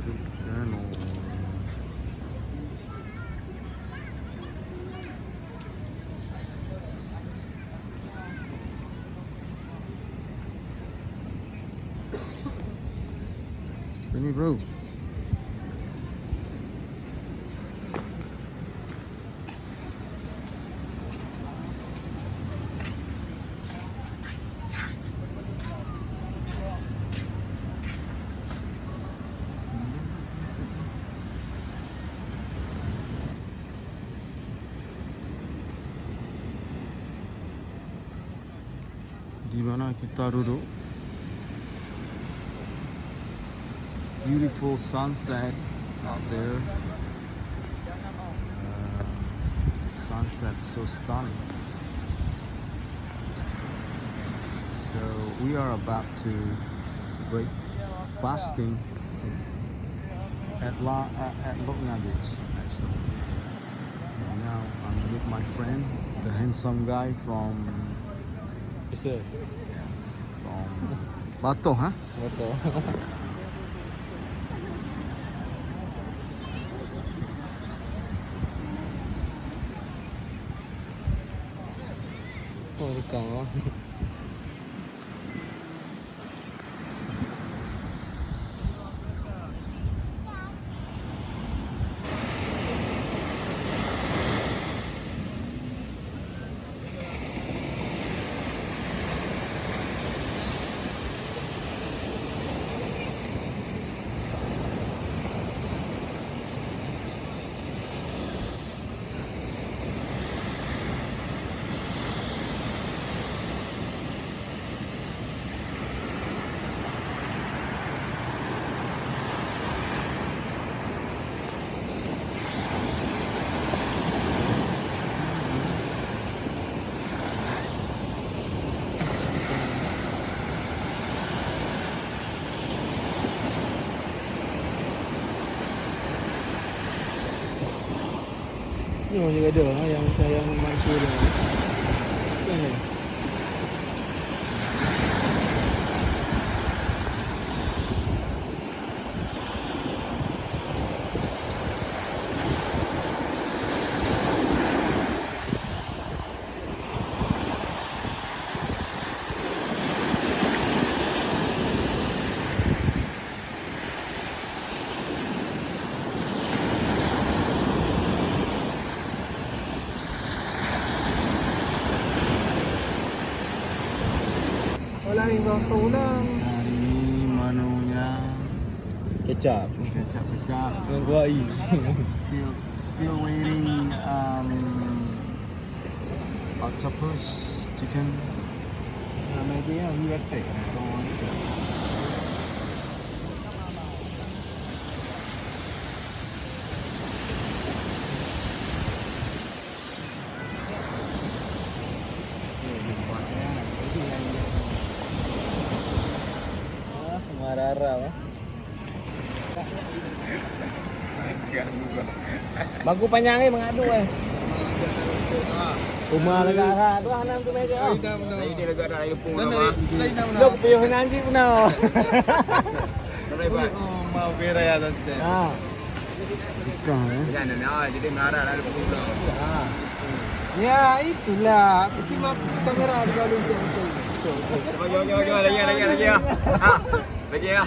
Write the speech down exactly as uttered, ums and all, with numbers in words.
Channel. Sini, bro. Di mana kita duduk? Beautiful sunset out there. Uh, sunset so stunning. So we are about to break fasting at La at, at Lok Ngan Beach, actually. And now I'm with my friend, the handsome guy from Mister. From Batoh, ha? Batoh. Oh, rekang, oh. Nyoe je ada, ha, nyang sayang mansur tu. Kan, eh? Orang yang kau pulang. Hari ni menunya kecap. Kecap-kecap. Dengan kuah air. Still, still waiting, um, octopus, chicken. Ramai dia, we were there. Marara, eh. Bagu panyang, eh, mengadu, eh. Uma lega tu, ah, nam tu meja, ah. Lagi dia lega dah, lagi pun nama. Lo piyôh nanji pun nama. Kenapa, Pak? Oh, mau beres ya, Tante. Ah. Bukan, eh. Jangan, nah, jadi marah lah, lagi pun nama. Ah. Ya, itulah. Aku simak kamera di bawah tu. Jom, jom, jom, lagi, lagi, lagi, ya. Ah, lagi, ya.